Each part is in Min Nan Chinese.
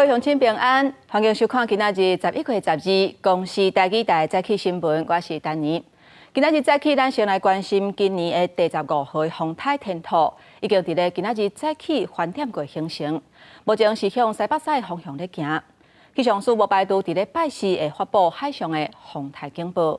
位鄉親平安，歡迎收看今仔日11月12公視台語台早起新聞，我是丹妮。今仔日早起，咱先來關心今年的第十五號風颱天兔，已經佇咧今仔日早起翻點過形成，目前是向西北西方向咧行。氣象署無排除佇咧拜四會發布海上的風颱警報。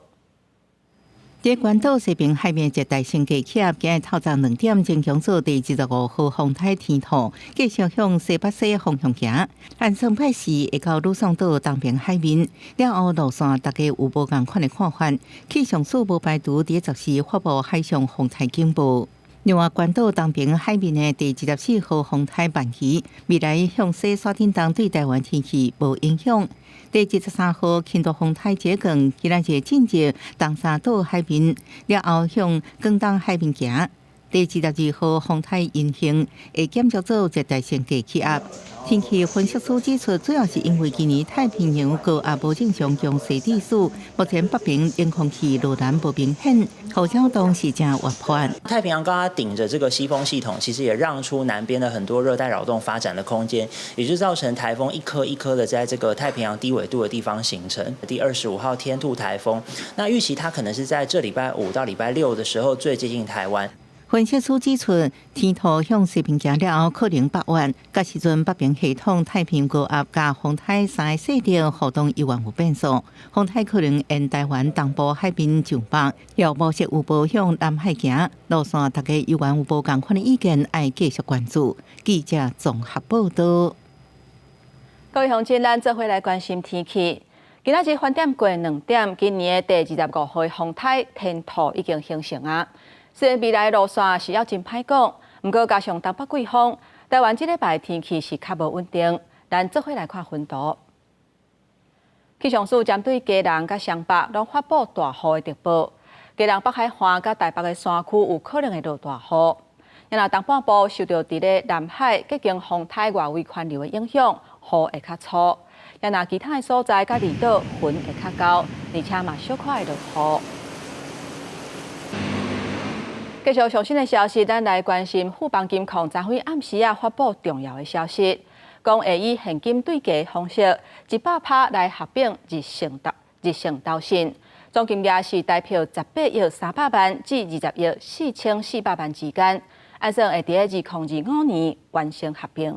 佇關島西邊海面熱帶性低氣壓，今日透早2點增強做第二十五號風颱天兔，繼續向西北西方向行。按算拜四會到呂宋島東邊海面，了後路線大家有無仝款的看法。氣象署無排除佇14發布海上風颱警報。另外，關島東邊海面的第二十四號風颱曼魚，未來向西徙振東對台灣天氣無影響。第二十三號輕度風颱這棍，今仔日進入東沙島海面，了後向廣東海面行。第二十二號風颱銀杏會減弱做熱帶性低氣壓。天氣分析師指出，主要是因為今年太平洋高壓無正常強勢致使，目前北邊冷空氣落南無明顯，雨擾動是誠活潑。太平洋高壓頂着這個西風系統，其實也讓出南邊的很多熱帶擾動發展的空間，也就造成颱風一顆一顆的在這個太平洋低緯度的地方形成。第25號天兔颱風，那預期它可能是在這禮拜五到禮拜六的時候最接近台灣。分析師指出，天兔向西邊行了後，可能北遠，這時陣北邊系統太平洋高壓佮風颱三个勢力互動猶原有變數，風颱可能沿台灣東部海面上北，予模式有無向南海行，路線大家猶原有無仝款的意見，愛繼續關注。記者綜合報道。各位鄉親，咱做伙來關心天氣。今仔日翻點過2點，今年的第二十五號風颱天兔已經形成啊。雖然未來路線是猶真歹講，毋過加上東北季風，台灣這禮拜天氣是較無穩定。咱做伙來看雲圖。氣象署針對基隆佮雙北攏發布大雨的特報，基隆北海岸佮台北的山區有可能會落大雨。若東半部受著佇咧南海結經風颱外圍環流的影響，雨會較粗。若其他的所在佮離島雲會較厚，而且嘛小可會落雨。繼續上新的消息，咱來關心富邦金控昨昏暗時仔發布重要的消息，講會以現金對價方式100%來合併日盛投信，總金額是台幣18億300萬至20億4400萬之間，按算會佇2025年完成合併。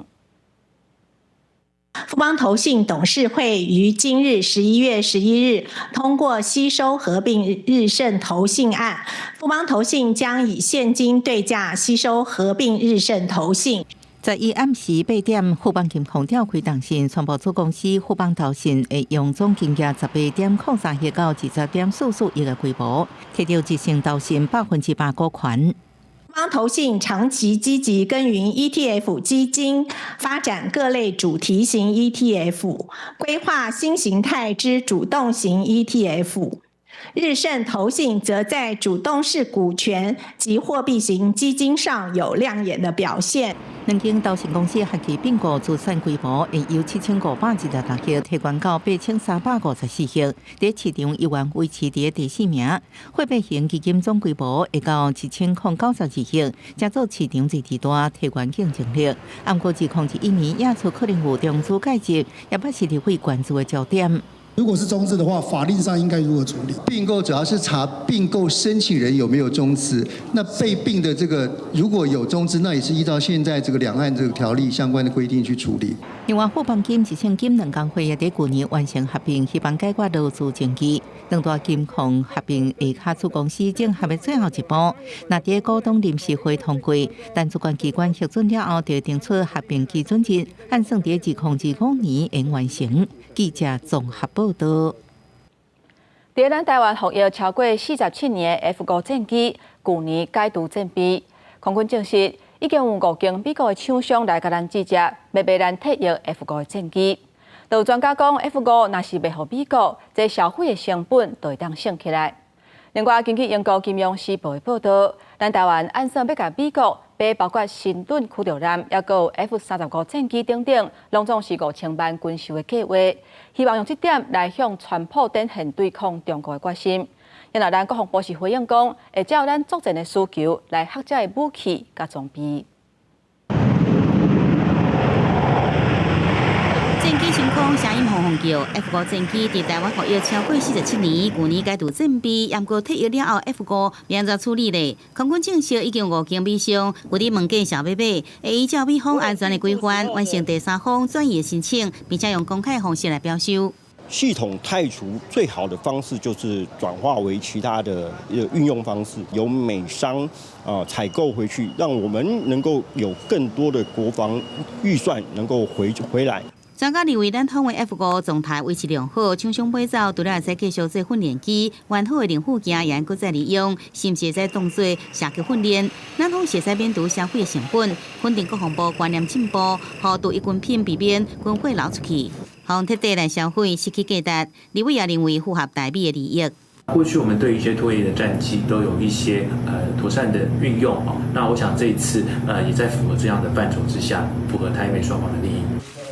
富邦投信董事會於今日11月11日通過吸收合併日盛投信案，富邦投信將以現金對價吸收合併日盛投信。 11暗時8點，富邦金控召開答訊，宣布子公司富邦投信會用總金額18.03億到20.44億的規模，提著日盛投信100%股權。富邦投信長期積極耕耘 ETF 基金，發展各類主題型 ETF，規劃新形態之主動型 ETF。日盛投信則在主動式股權及貨幣型基金上有亮眼的表現。兩間投信公司合計併購資產規模會由7526億提懸到8354億，佇市場猶原維持佇第四名。貨幣型基金總規模會到1092億，成做市場第二大，提懸競爭力。毋過2021年亞出可能有中資介入，也捌是立委關注的焦點。如果是中資的話，法令上應該如何處理？併購主要是查併購申請人有沒有中資，那被併的這個如果有中資，那也是依照現在這個兩岸這個條例相關的規定去處理。另外，富邦金、日盛金兩工會也佇舊年完成合併，希望解決勞資爭議。兩大金控合併下跤子公司整合的最後一步，若佇股東臨時會通過，等主管機關核准了後，就定出合併基準日，按算佇2025年會完成。記者綜合報道。佇咱台灣服役超過47年的 F 五戰機，舊年解除戰備。空軍證實，已經有五間美國的廠商來共咱接洽，欲買咱退役 F 五的戰機。有專家講，F 五若是賣予美國，這銷毀的成本就會當省起來。另外，根據英國金融時報的報道，咱台灣按算欲共美國買包括神盾驅逐艦，抑閣有 F-35戰機等等，攏總是5000萬軍售的計劃，希望用這點來向川普展現對抗中國的決心。然後，咱國防部是回應講，會照咱作戰的需求來核這个武器佮裝備。戰機風聲音轟轟叫，F-5戰機佇台灣服役超過47年，舊年解除戰備，毋過退役了後 F-5欲按怎處理咧？空軍證實已經有五間美商有佇問價想欲買，會依照美方安全的規範完成第三方轉移申請，並且用公開方式來標售。系統汰除最好的方式就是轉化為其他的運用方式，由美商啊採購回去，讓我們能夠有更多的國防預算能夠回來。專家認為，咱通的 F-5狀態維持良好，廠商買走除了會使繼續做訓練機，完好的零附件也閣再利用，甚至會使當做射擊訓練。咱方會使免除銷毀的成本，肯定國防部觀念進步，予退役軍品避免軍火流出去，予徹底來銷毀失去價值。立委也認為符合台美的利益。過去我們對一些退役的戰機都有一些妥善的運用哦，那我想這一次也在符合這樣的範疇之下，符合台美雙方的利益。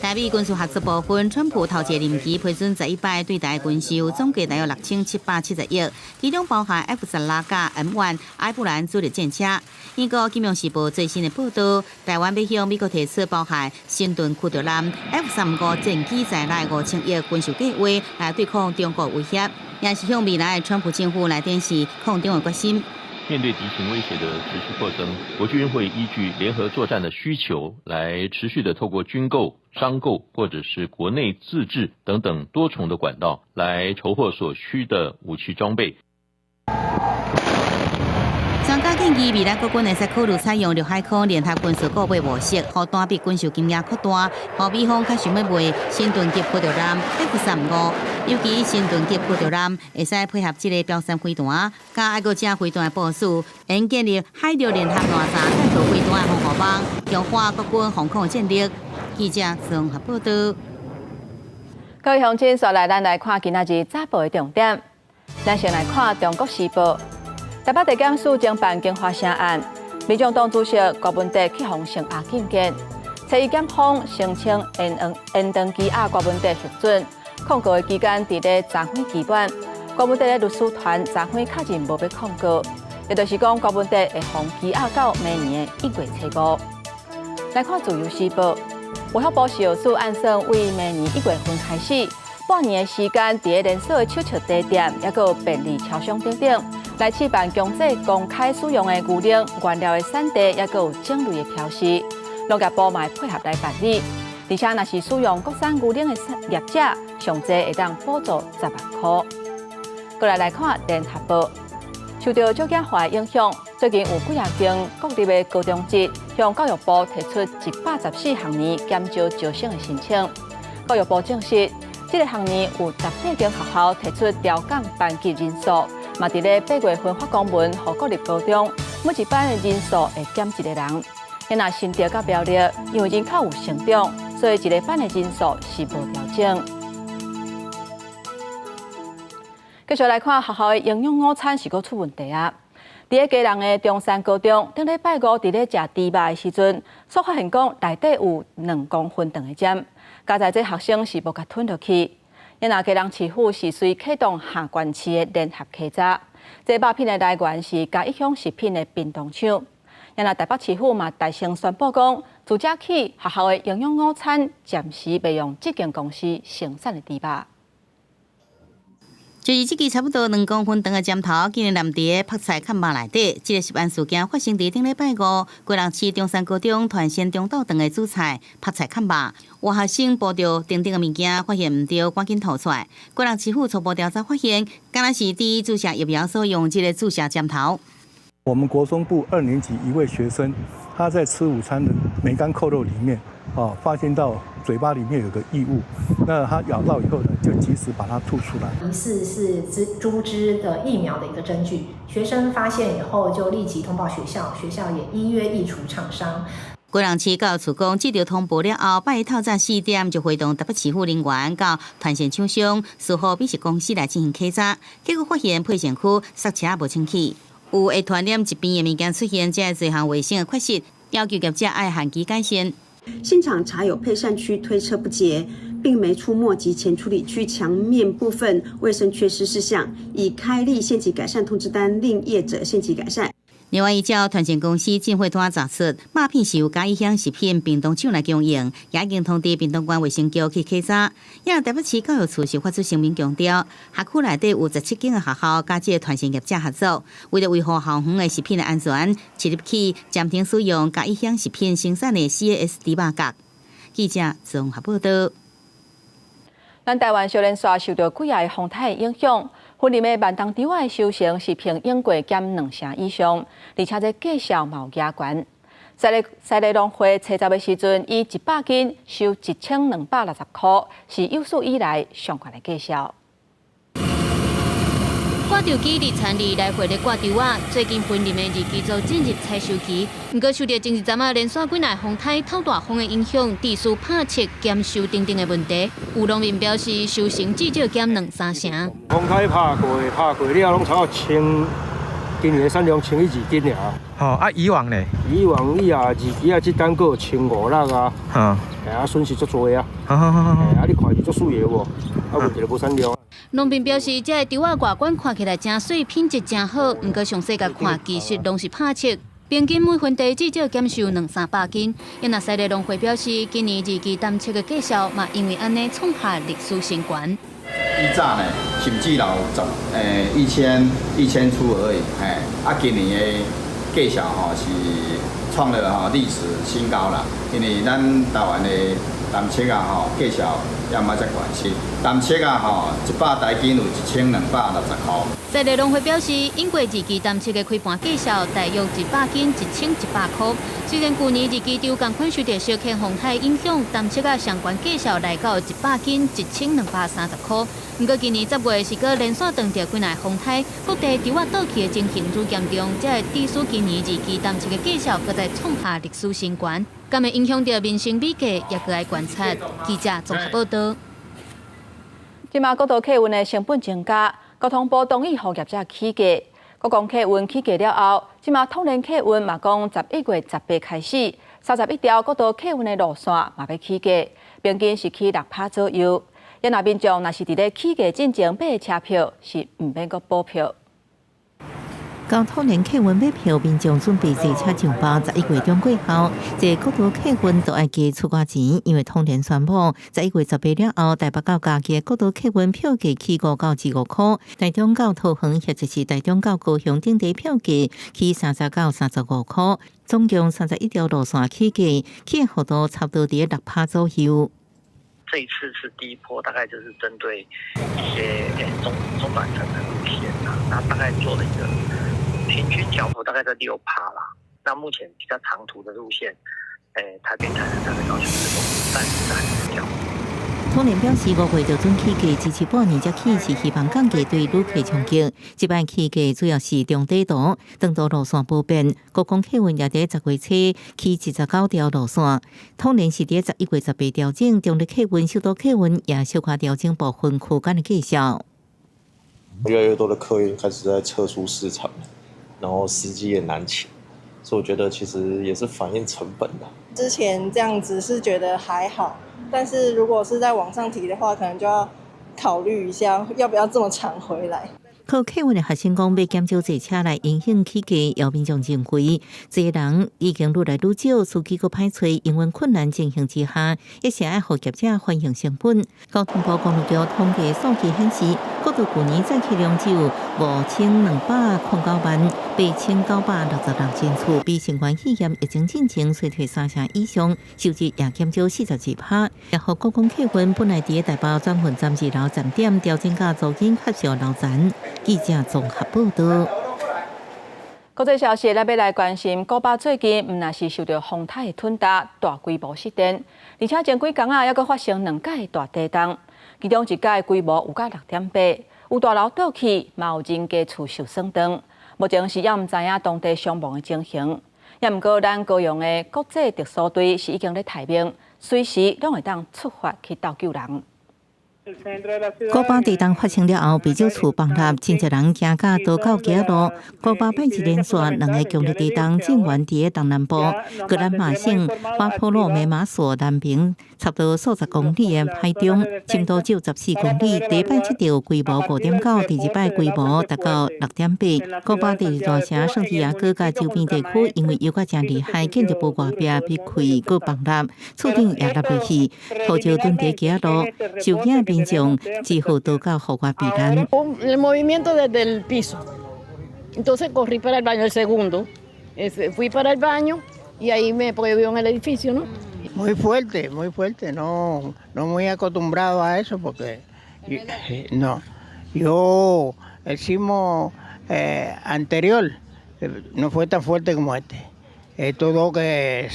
台美軍事合作部分，川普頭一個任期批准11擺對台軍售，總計大約6770億，其中包含 F-16佮 M1 艾布蘭主力戰車。英國金融時報最新的報道，台灣欲向美國提出包含神盾驅逐艦、F-35戰機在內5000億軍售計劃，來對抗中國威脅，也是向未來川普政府來展示抗中的決心。面對敵情威脅的持續擴增，國軍會依據聯合作戰的需求，來持續的透過軍購、商購或者是國內自製等等多重的管道，來籌獲所需的武器裝備。專家建議，未來國軍會使考慮採用陸海空聯合軍事購買模式，予單筆軍售金額擴大，予美方較想欲賣神盾級驅逐艦 F-35，尤其神盾級驅逐艦會使配合這個標三飛彈，佮愛國者飛彈的部署，會建立海陸聯合攔截彈道飛彈的防護網，強化國軍防空戰力。記者綜合報道。各位鄉親，紲來咱來看今仔日早報的重點。咱先來看《中國時報》。台北地檢署偵辦京華城案，民眾黨主席郭文哲去予聲押禁見，初一檢方聲稱延長羈押郭文哲核准，控告的期間佇咧昨昏期滿，郭文哲的律師團昨昏確認無欲控告，也就是講郭文哲會予羈押到明年的1月初5。來看《自由時報》，衛福部食藥署按算對明年1月份開始，半年的時間，佇咧連鎖的手術茶店，抑閣有便利超商等等，來試辦強制公開使用的牛奶原料的產地，抑閣有種類的標示，農業部嘛會配合來辦理。而且，若是使用國產牛奶的業者，上濟會當補助10萬箍。過來來看聯合報，受到少子化的影響，最近有幾仔間國立的高中職向教育部提出114學年減招招生的申請。教育部證實，這個學年有18間學校提出調降班級人數，嘛佇咧8月份發公文，予國立高中每一班的人數會減一個人。若新竹佮苗栗，因為人口有成長，所以一個班的人數是無調整。繼續來看學校的營養午餐是閣出問題啊！佇咧基隆的中山高中，頂禮拜五佇咧食豬肉的時陣，煞發現講內底有2公分長的針，佳哉這學生是無共吞落去。若基隆市府是隨啟動下縣市的聯合稽查，這肉品的來源是嘉義鄉食品的屏東廠。若台北市府嘛大聲宣布講，自這起學校的營養午餐暫時袂用這間公司生產的豬肉。就是這支差不多2公分長的針頭，竟然黏佇個曝菜崁肉內底。這個食安事件發生佇頂禮拜五，基隆市中山高中團仙中晝頓的主菜曝菜崁肉，有學生剝著頂頂的物件，發現毋對，趕緊吐出來。基隆市府初步調查發現，敢若是佇注射疫苗所用這個注射針頭。我們國中部二年級一位學生，他在吃午餐的梅乾扣肉裡面，啊，發現到嘴巴裡面有個異物，那他咬到以後呢，就及時把它吐出來。疑似是豬隻的疫苗的一個針具，學生發現以後就立即通報學校，學校也依約移除廠商。基隆市教育處講，接到通報了後，拜一透早4點就會同台北市府人員到團線廠商、司法美食公司來進行稽查，結果發現配膳區剎車無清氣，有會傳染疾病的物件出現，這是一項衛生的缺失，要求業者愛限期改善。現場查有配膳區推車不潔、病媒出沒及前處理區牆面部分衛生缺失事項，已開立限期改善通知單，令業者限期改善。另外，依照團膳公司進貨單查出，肉片是由嘉義鄉食品屏東廠來供應，也已經通知屏東縣衛生局去稽查。也台北市教育處是發出聲明強調，學區內底有17間的學校佮這个團膳業者合作，為了維護校園的食品的安全，即日起暫停使用嘉義鄉食品生產的 CAS 豬肉角。記者綜合報道。咱台灣小連紲受著幾个風颱影響，雲林的慢冬稻仔的收成是平應過減兩成以上，而且這價數嘛有加懸。西麗農會初十的時陣，以100斤收1260箍，是有史以來上懸的價數。割稻機佇田裡來回咧割稻仔，最近雲林的二期就進入採收期。毋過受著前一陣仔連續幾若風颱、透大風的影響，致使拍七減收等等的問題。有農民表示，收成至少減兩三成。風颱拍過，拍過了攏差千，今年的產量1200斤爾。吼啊，以往呢？以往伊啊二期啊，這單閣1500啊。啊，損失足濟啊。啊，你看是足水的無？啊，問題就無產量。農民表示，這个稻仔外觀看起來誠媠，品質誠好，毋過詳細共看，其實攏是拍七，平均每分地至少減收兩三百斤。因若西麗農會表示，今年二期淡七的價數嘛，因為按呢創下歷史新高。以早呢，甚至有十1000出而已，嘿，啊，今年的價數吼是創了吼歷史新高啦，因為咱台灣的淡七啊吼價數也毋捌遮懸是，淡七啊吼100台斤有1260箍。西麗農會表示，應過二期淡七的開盤價數大約100斤1100箍。雖然舊年二期稻仝款受著小氣風颱影響，淡七仔相關價數來到100斤1230箍。毋過今年10月是閣連續碰著幾若風颱，各地稻仔倒去的情形愈嚴重，才會致使今年二期淡七的價數閣再創下歷史新高。敢會影響著民生米價，也閣愛觀察。記者綜合報道。這馬國道客運的成本增加，交通部同意予業者起價。國光客運起價了後，這馬統聯客運嘛講11月18開始，31條國道客運的路線嘛欲起價，平均是起6趴左右。也若民眾若是佇咧起價進前買的車票，是毋免閣補票。交通聯客運買票，民眾準備坐車上班。11月中過後，這國道客運都愛加出寡錢，因為通聯宣布，11月18了後，台北到嘉義國道客運票價起5到15箍，台中到桃園或者是台中到高雄等地票價起30到35箍，總共31條路線起價，起幅度差不多佇6趴左右。這一次是第一波，大概就是針對一些中中短程的路線啦，那大概做了一個平均調幅大概在6趴啦。那目前比較長途的路線，台北、台南、台北、高雄這種暫時還沒調。通聯表示，5月就準起價，支持半年才起，是希望降低對旅客衝擊。這擺起價主要是中短途，長途路線無變。國光客運也佇10月初起29條路線。通聯是佇11月18調整，中坜客運、首都客運也小可調整部分區間的價數。越來越多的客運開始在撤出市場，然後司機也難請，所以我覺得其實也是反映成本的。之前這樣子是覺得還好。但是如果是在網上提的話，可能就要考慮一下要不要這麼常回來。靠客運的學生講，欲減少坐車來影響起價，有民眾認為，坐人已經愈來愈少，司機閣歹揣，營運困難情形之下，一是愛予業者反映成本。交通部公路局統計數據顯示，國道舊年載客量只有5209萬8966人次，比新冠肺炎疫情進前衰退三成以上，收入也減少42%。也予國光客運本來佇台北轉運站二樓站點調整到租金較俗樓層。記者綜合報道。國際消息，咱欲來關心，古巴最近毋但是受著風颱的吞打，大規模失電，而且前幾工啊，猶閣發生兩擺大地動，其中一擺規模有甲6.8，有大樓倒去，嘛有人家厝受損斷。目前是猶毋知影當地傷亡的情形。也毋過，咱高雄的國際特搜隊是已經咧待命，隨時攏會當出發去鬥救人。古巴地動發生了後，袂少厝崩塌，真濟人驚甲逃到街路。古巴拜一連續兩个強烈地動，震源佇咧東南部格蘭馬省巴托洛梅馬索南邊差不多數十公里的海中，深度只有14公里。第一擺測著規模5.9，第二擺規模達到6.8。古巴第二大城聖地亞哥佮周邊地區，因為搖甲誠厲害，建築物外壁被開閣崩塌，厝頂也落落去，土石囤佇街路，受驚民眾只好逃到戶外避難。 El movimiento desde el piso. Entonces corrí para el baño, el segundo. Fui para el baño y ahí me prohibió en el edificio, ¿no? Muy fuerte, muy fuerte. No, no muy acostumbrado a eso porque no. Yo, el sismo anterior no fue tan fuerte como este. Estos dos que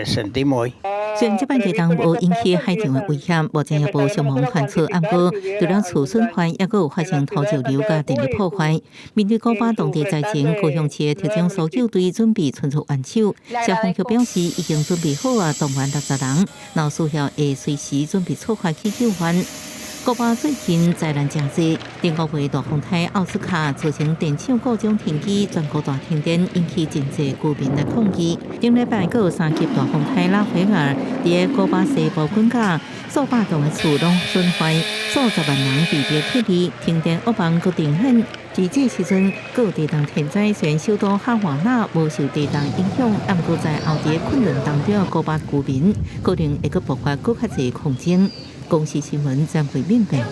sentimos hoy. 雖然這擺地動無引起海上的危險，目前也無傷亡傳出，毋過除了厝損壞，猶閣有發生土石流佮電力破壞。面對古巴當地災情，高雄市的特種搜救隊準備伸出援手。消防局表示，已經準備好啊，動員60人，若有需要會隨時準備出發去救援。古巴最近災難誠濟，頂個月大風颱奧斯卡造成電廠故障停機，全國大停電，引起真濟居民來抗議。頂禮拜閣有三級大風颱拉斐爾，佇古巴西部滾甲數百棟的厝攏損壞，數十萬人被迫撤離，停電惡夢閣重現。佇這時陣，閣有地動天災，雖然首都哈瓦那無受地動影響，毋過在後佇困頓當中的古巴居民，可能會閣爆發閣較濟抗爭。公視新聞張惠敏報道。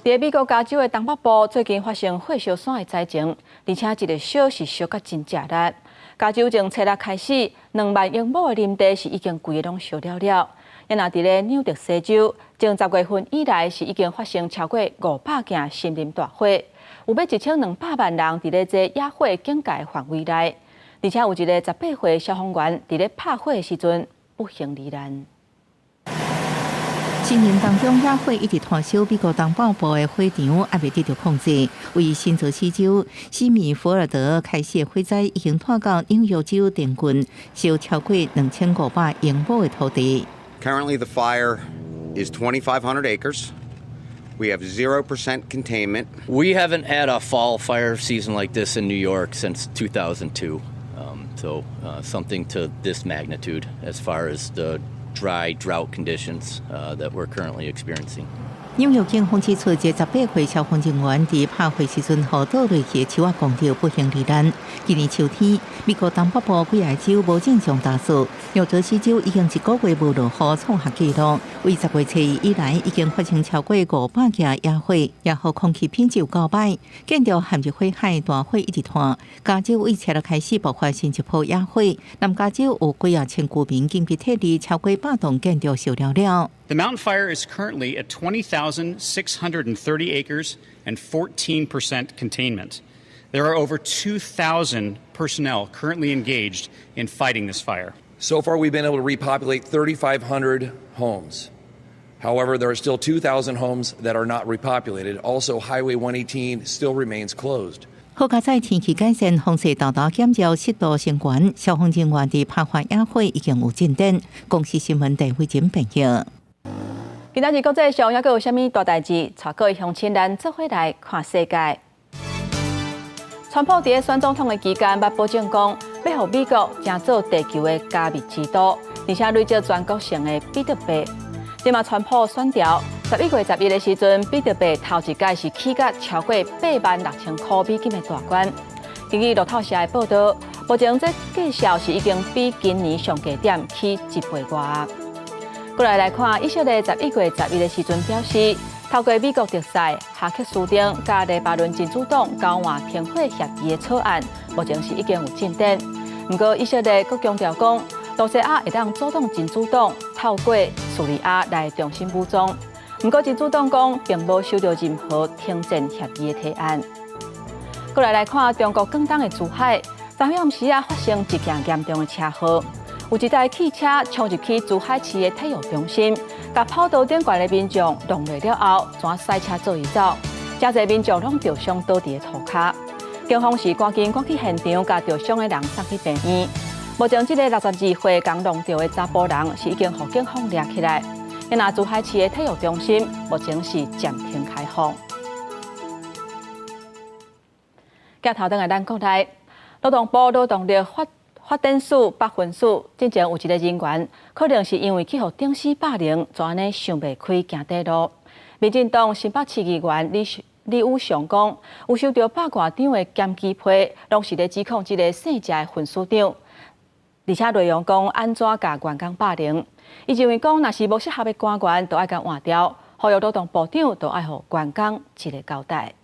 佇美國加州的東北部最近發生火燒山的災情，而且這个燒是燒甲真食力。加州從初六開始，2萬英畝的林地是已經規个攏燒了了。啊若佇咧紐澤西州，從10月份以來是已經發生超過500件森林大火，有欲1200萬人佇咧這野火警戒範圍內，而且有一个18歲消防員佇咧拍火的時陣不幸罹難。森林當中野火一直湠燒，美國東北部的火場猶未得著控制。位新澤西州西米福爾德開始的火災已經湠到紐約州電郡，燒超過2500英畝的土地。 Currently, the fire is 2,500 acres. We have 0% containment. We haven't had a fall fire season like this in New York since 2002. So something to this magnitude as far as the dry drought conditions that we're currently experiencing. 紐約警方指出，這18歲消防人員佇拍火時陣，予倒落去的樹仔摃著，不幸罹難。今年秋天，美國東北部幾个州無正常大雪，紐澤西州已經一個月無落雨，創下紀錄。為10月初一以來，已經發生超過500件野火，也予空氣品質有夠歹，建築陷入火海，大火一直湠。加州為初六開始爆發新一波野火，南加州有幾仔千居民緊急撤離，超過百棟建築燒了了。 The Mountain Fire is currently at 20,630 acres and 14% containment. There are over 2,000 personnel currently engaged in fighting this fire. So far, we've been able to repopulate 3,500 homes. However, there are still 2,000 homes that are not repopulated. Also, Highway 118 still remains closed. 好佳哉天氣改善，風勢大大減弱，濕度升懸，消防人員佇拍火野火已經有進展。公視新聞鄧慧珍報道。今仔日國際上猶閣有啥物大代誌？帶各位鄉親咱做伙來看世界。川普佇咧選總統的期間，捌保證講，欲予美國成做地球的加密之都，而且累積全國性的比特幣。這馬川普選著，11月11的時陣，比特幣頭一擺是起價超過86,000塊美金的大關。根據路透社的報道，目前這價數是已經比今年上低點起一倍外。過來來看，以色列11月11的時陣表示，透過美國特使哈克斯汀佮黎巴嫩真主黨交換停火協議的草案，目前是已經有進展。毋過以色列閣強調講，敘利亞會當阻擋真主黨透過敘利亞來重新武裝。毋過真主黨講，並無收著任何停戰協議的提案。過來來看中國廣東的珠海，昨昏暗時仔發生一件嚴重的車禍。有一台汽車衝入去珠海市的體育中心，共跑道頂懸的民眾撞落了後，怎駛車做伊走？誠濟民眾攏著傷倒佇咧塗跤。警方是趕緊趕去現場，共著傷的人送去病院。目前，這个62歲共撞著的查埔人是已經予警方掠起來，若珠海市的體育中心目前是暫停開放。鏡頭轉來咱國內，勞動部勞動力發展署北分署進前有一个人員，可能是因為去予頂死霸凌，就按呢想袂開行短路。民進黨新北市議員李宇雄講，有收著百外張的檢舉批，攏是咧指控這个姓謝的分署長，而且內容講按怎共員工霸凌。伊認為講，若是無適合的官員，就愛共換掉，呼籲勞動部長就愛予員工一个交代。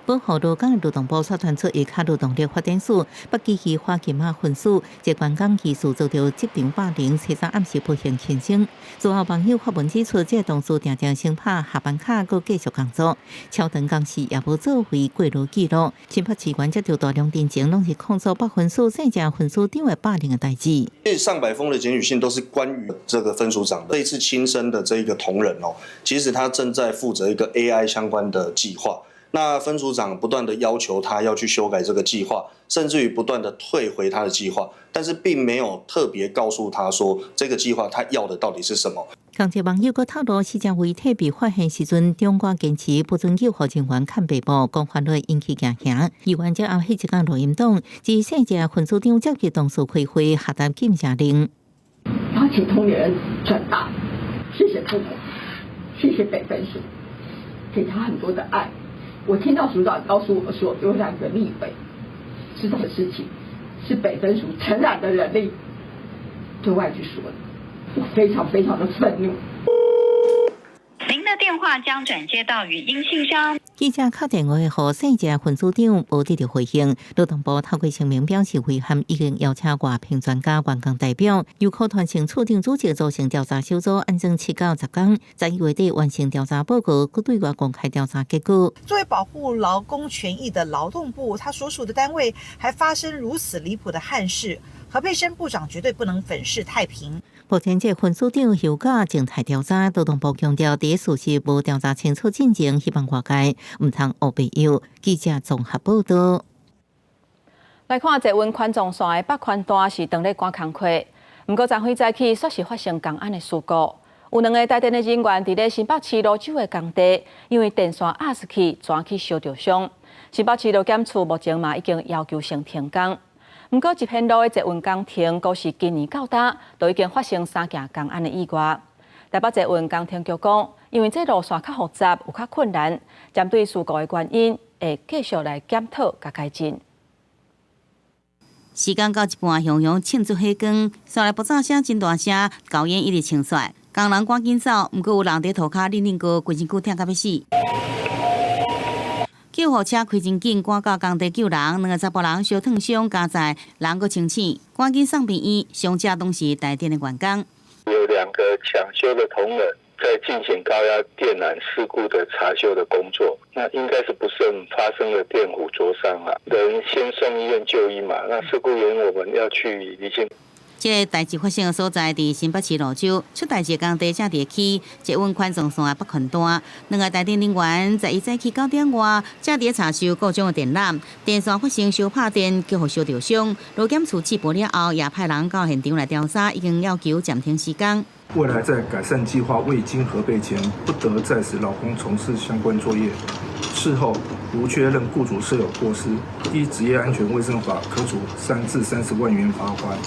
保護勞工的勞動部所傳出，下跤勞動力發展署北基區花金仔分署，這員工疑似遭著職場霸凌，初三暗時不幸輕生。事後網友發文指出，這个同事定定先拍下班卡，閣繼續工作，超長工時也無做回過勞記錄。新北市員接著大量陳情，攏是控訴北分署姓謝分署長的霸凌的代誌。上百封的檢舉信都是關於這個分署長的。這一次輕生的這一個同仁哦，其實他正在負責一個 AI 相關的計劃。那分署長不斷的要求他要去修改這個計劃，甚至於不斷的退回他的計劃，但是並沒有特別告訴他說這個計劃他要的到底是什麼。共一網友閣透露，死者遺體被發現時陣，長官堅持不准救護人員看白布，講法律引起驚嚇。議員之後，彼一工錄音檔，指姓謝分署長召集同事開會，下達禁食令。然後請同仁轉達，謝謝父母，謝謝北分署，給他很多的愛。我聽到署長告訴我說，有兩個立委知道的事情，是北分署承攬的人力對外去說的，我非常非常的憤怒。您的電話將轉接到語音信箱。記者敲電話予姓謝分署長，無得著回應。勞動部透過聲明表示遺憾，已經邀請外聘專家、員工代表，由柯傳成處長主持組成調查小組，按照7到10天，11月底完成調查報告，閣對外公開調查結果。作為保護勞工權益的勞動部，他所屬的單位還發生如此離譜的憾事，何佩珊部長絕對不能粉飾太平。目前這分署長休假靜態調查，勞動部強調，佇事實無調查清楚進前，希望外界毋通烏白舀。記者綜合報道。來看捷運環狀線的北環段是當咧趕工課，毋過昨昏早起煞是發生工安的事故，有兩个台電的人員佇咧新北市蘆洲的工地，因為電線壓死去，轉去燒著傷。新北市勞檢處目前嘛已經要求先停工。毋過，一片路的捷運工程，閣是今年到今都已經發生三件工安的意外。台北捷運工程局講，因為這路線較複雜，有較困難，針對事故的原因，會繼續來檢討佮改進。時間到一半，雄雄慶祝火光，紲來爆炸聲真大聲，厚煙一直衝出來，工人趕緊走，毋過有人佇塗跤忍忍過，規身軀疼甲欲死。救護車開真緊，趕到工地救人，兩个查埔人燒燙傷，加載人閣清醒，趕緊送病院。傷者攏是台電的員工。有兩個搶修的同仁在進行高壓電纜事故的查修的工作，那應該是不慎發生了電弧灼傷了，人先送醫院就醫嘛。那事故原因我們要去釐清。這个代誌發生的所在佇新北市蘆洲，出代誌工地正佇起捷運環狀線的北環段，兩个台電人員在伊早起9點外，正佇查修故障的電纜，電線發生燒拍電，予燒著傷。勞檢處接報了後，也派人到現場來調查，已經要求暫停施工。未來在改善計劃未經核備前，不得再使勞工從事相關作業。事後如確認僱主設有過失，依職業安全衛生法，可處3至30萬元罰款。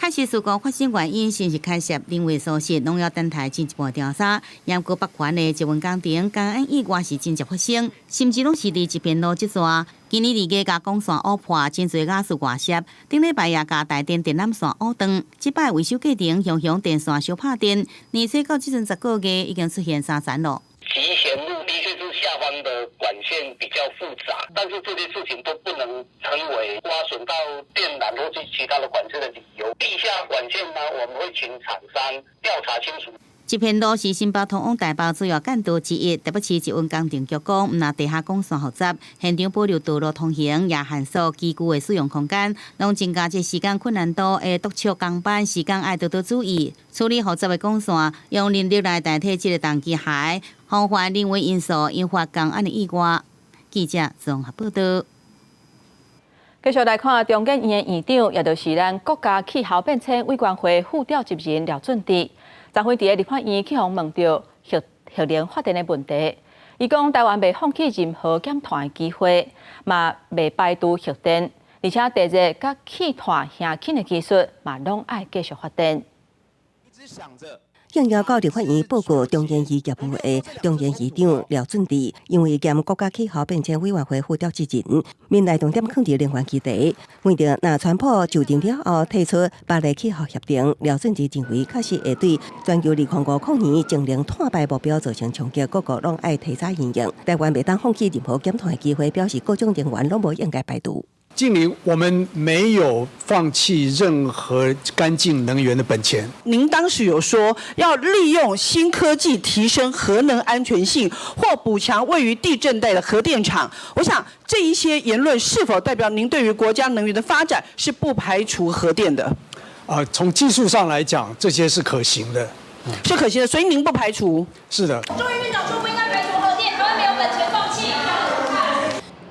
確實事故發生原因是毋是牽涉人為疏失，攏要等待進一步調查。毋過北環的捷運工程，工安意外是真濟發生，甚至攏是佇一片路這段。今年2月共管線挖破，真濟瓦斯外泄。頂禮拜也共台電電纜線挖斷，這擺維修過程，雄雄電線燒拍電，年初到這陣10個月已經出現三層咯。集賢路的確是下方的管線比較複雜，但是這些事情都不能成為挖損到電纜或是其他的管線的理由。地下管線呢，我們會請廠商調查清楚。這片路是新北通往台北主要幹道之一，台北市捷運工程局講，毋但地下管線複雜，現場保留道路通行，也限縮機具的使用空間，攏增加這施工困難度，會督促工班施工愛多多注意，處理複雜的管線，用人力來代替這个重機械，防範人為因素引發工安的意外。記者綜合報道。繼續來看中研院的院長，也就是咱國家氣候變遷委員會副召集人廖俊智。昨昏佇咧立法院去予問著核核能發電的問題，伊講台灣袂放棄任何減碳的機會，嘛袂排除核電，而且地熱佮氣炭燃氫的技術嘛攏愛繼續發展。應邀到立法院報告中研院業務的中研院長廖俊智，因為兼國家氣候變遷委員會副召集人，面內重點囥佇能源議題。問著若川普就任了後退出巴黎氣候協定，廖俊智認為確實會對全球2050年淨零碳排目標造成衝擊，各國攏愛提早因應。台灣袂當放棄任何減碳的機會，表示各種能源攏無應該排除。淨零，我們沒有放棄任何乾淨能源的本錢。您當時有說要利用新科技提升核能安全性，或補強位於地震帶的核電廠。我想這一些言論是否代表您對於國家能源的發展是不排除核電的？啊，從技術上來講，這些是可行的，是可行的，所以您不排除。是的。中研院長說不應該排除核電，台灣沒有本錢放棄。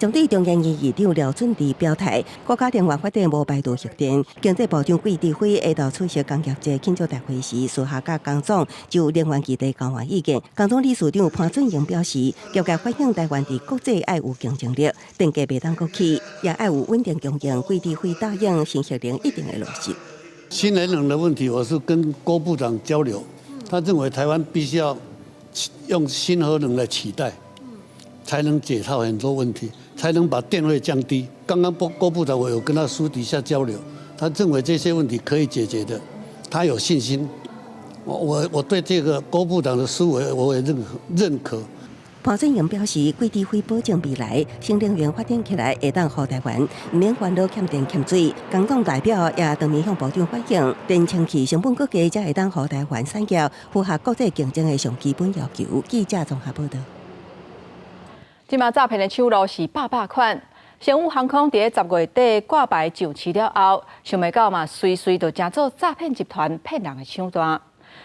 針對中研院院長廖俊智表態，國家能源發展無排除核電。經濟部長季志輝下晝出席工業節慶祝大會時，私下佮江總就能源議題交換意見。江總理事長潘俊榮表示，業界反映台灣佇國際愛有競爭力，電價袂當閣起，也愛有穩定供應。季志輝答應新核能一定會落實。新能源的問題，我是跟郭部長交流，他認為台灣必須要用新核能來取代，才能解套很多問題。才能把電費降低。剛剛郭部長我有跟他私底下交流，他認為這些問題可以解決的，他有信心。我對這個郭部長的思維我也認可。潘俊榮表示，季志輝保證未來新能源發展起來會當予台灣毋免煩惱欠電欠水。工黨代表也當面向部長反映，電清氣成本閣低，才會當予台灣產業符合國際競爭的上基本要求。記者綜合報導。這馬詐騙的手路是百百款，星宇航空佇咧10月底掛牌上市了後，想袂到嘛，隨隨就成做詐騙集團騙人的手段。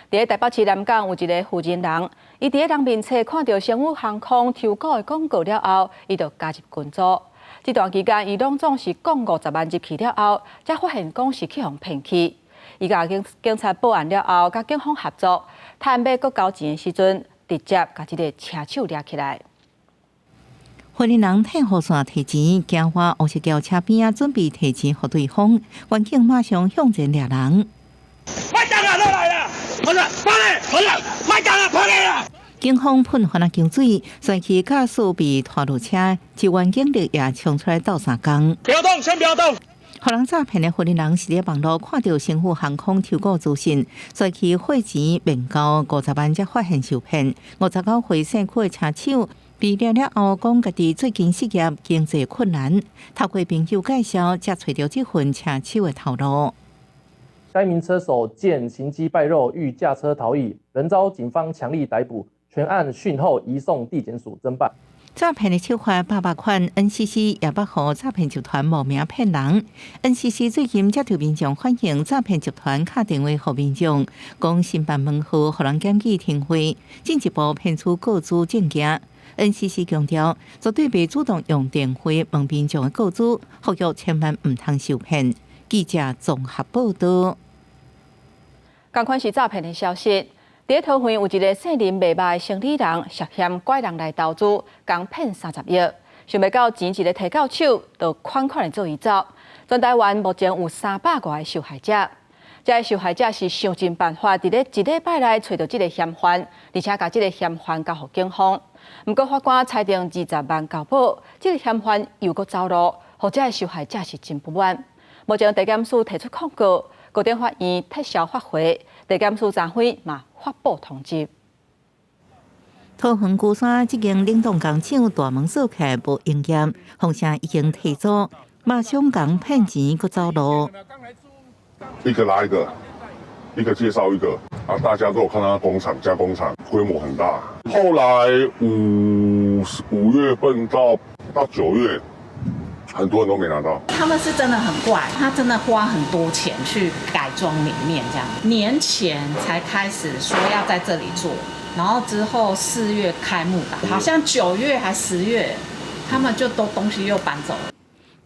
佇咧台北市南港有一个負責人，伊佇咧人面冊看著星宇航空抽股的廣告了後，伊就加入群組。這段期間，伊攏總是講50萬入去了後，才發現講是去予騙去。伊共警察報案了後，佮警方合作，趁欲閣交錢的時陣，直接共這个車手掠起來。負責人退予線提錢，行回烏石橋車邊仔，準備提錢予對方。員警馬上向前掠人。麥當啊，落來啦！我說，跑嘞，我說，麥當啊，跑嘞啦！警方噴番仔膠水，隨去駕駛被拖落車，支援警力也衝出來鬥相共。不要動，先不要動。予人詐騙的負責人是佇網路看著星宇航空抽股資訊，隨去匯錢面交50萬，才發現受騙。59歲姓許的車手被掠了後，講家己最近失業，經濟困難，透過朋友介紹，才揣著這份車手的頭路。該名車手見行跡敗露，欲駕車逃逸，仍遭警方強力逮捕，全案訊後移送地檢署偵辦。詐騙的手法百百款，NCC 也捌予詐騙集團冒名騙人。NCC 最近接著民眾反映，詐騙集團敲電話予民眾，講申辦門號，予人檢舉停費，進一步騙取個資證件。NCC 強調，絕對袂主動用電話問民眾的個資，呼籲千萬毋通受騙。記者綜合報導。仝款是詐騙的消息。佇桃園有一个姓林賣肉的生理人，涉嫌拐人來投資，共騙30億。想袂到錢一个提到手，就款款的做伊走。全台灣目前有300外个受害者，這个受害者是想盡辦法，佇咧一禮拜內揣著這个嫌犯，而且共這个嫌犯交予警方。毋過法官裁定20萬交保，這个嫌犯又閣走路，予這个受害者是真不滿。目前地檢署提出控告，高等法院撤銷發回，地檢署昨昏嘛發布通緝。桃園龜山這間冷凍工廠大門鎖起來無營業，風聲已經提早，馬上共騙錢閣走路。一個拉一個，一個介紹一個，啊，大家都有看到工廠加工廠規模很大。後來5月份到9月，很多人都沒拿到。他們是真的很怪，他真的花很多錢去改裝裡面，這樣年前才開始說要在這裡做，然後之後4月開幕吧，好像9月還10月，他們就都東西又搬走了。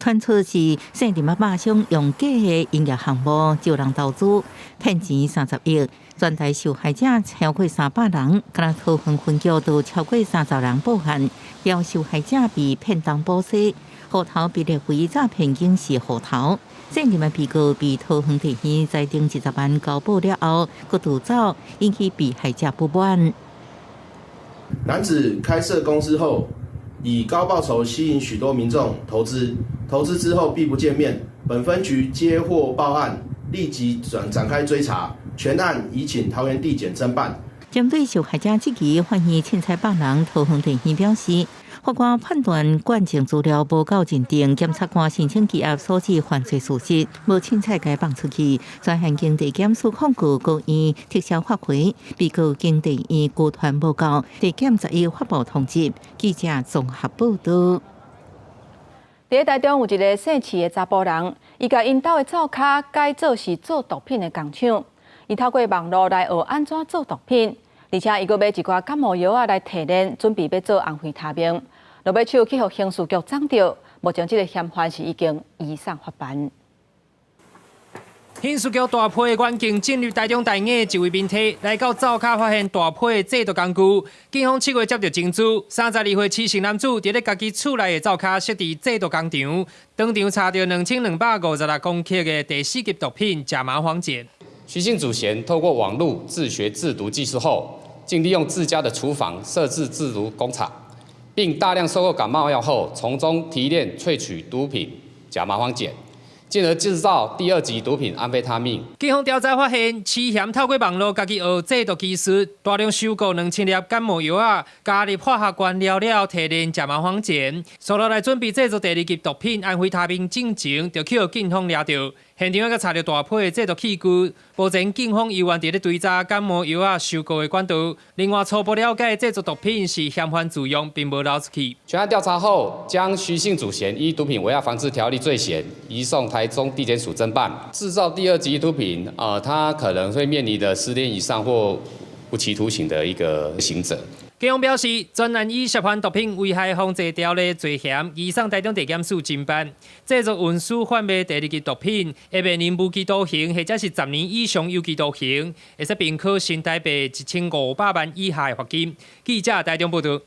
傳出是姓林仔肉商用假的營業項目招人投資，騙錢30億，全台受害者超過300人，敢若桃園分局就超過30人報案，有受害者被騙東補西，戶頭被列為詐騙警示戶頭。姓林的被告被桃園地院裁定20萬交保了後，閣逃走，引起被害者不滿。男子開設公司後，以高報酬吸引許多民眾投資，投資之後避不見面。本分局接獲報案，立即展開追查，全案移請桃園地檢偵辦。針對受害者質疑，法院凊彩放人，桃園地院表示，法官判斷案情資料無夠認定，檢察官申請羈押所指犯罪事實，無凊彩共放出去。專案經地檢署控告，高院撤銷發回，被告經地院拘傳無夠，地檢11發布通緝。記者綜合報導。佇台中有一个姓徐的查埔人，伊共𪜶兜的灶跤改做是做毒品的工廠，伊透過網路來學按怎做毒品，而且伊閣買一寡感冒藥仔來提煉，準備欲做安非他命。落尾手去予刑事局摠著，目前這个嫌犯是已經移送法辦。刑事局大批員警進入台中大雅一位民宅，來到灶跤發現大批製毒工具。警方7月接著情資，32歲徐姓男子佇咧家己厝內的灶跤設置製毒工廠，當場查著2256公克的第四級毒品假麻黃鹼。徐姓主嫌透過網路自學製毒技術後，竟利用自家的廚房設置製毒工廠，並大量收購感冒藥後，從中提煉萃取毒品假麻黃鹼。進而製造第二級毒品安非他命。警方調查發現，徐嫌透過網路家己學製毒技術，大量收購2000粒感冒藥仔，加入化學原料了提煉假麻黃鹼，紲落來準備製作第二級毒品安非他命進前，就去予警方抓著。現場猶閣查著大批的製毒器具，目前警方猶原佇咧追查感冒藥仔收購的管道。另外初步了解，製作毒品是嫌犯自用，並無流出去。全案調查後，將徐姓主嫌依毒品危害防治條例罪嫌移送台中地檢署偵辦。製造第二級毒品，他可能會面臨的10年以上或無期徒刑的一個刑責。警方表示，全案以涉犯毒品危害防治條例罪嫌，移送台中地檢署偵辦。製作、運輸、販賣第二級毒品，會面臨無期徒刑或者是10年以上有期徒刑，會使併科新台幣1500萬以下的罰金。記者台中報導。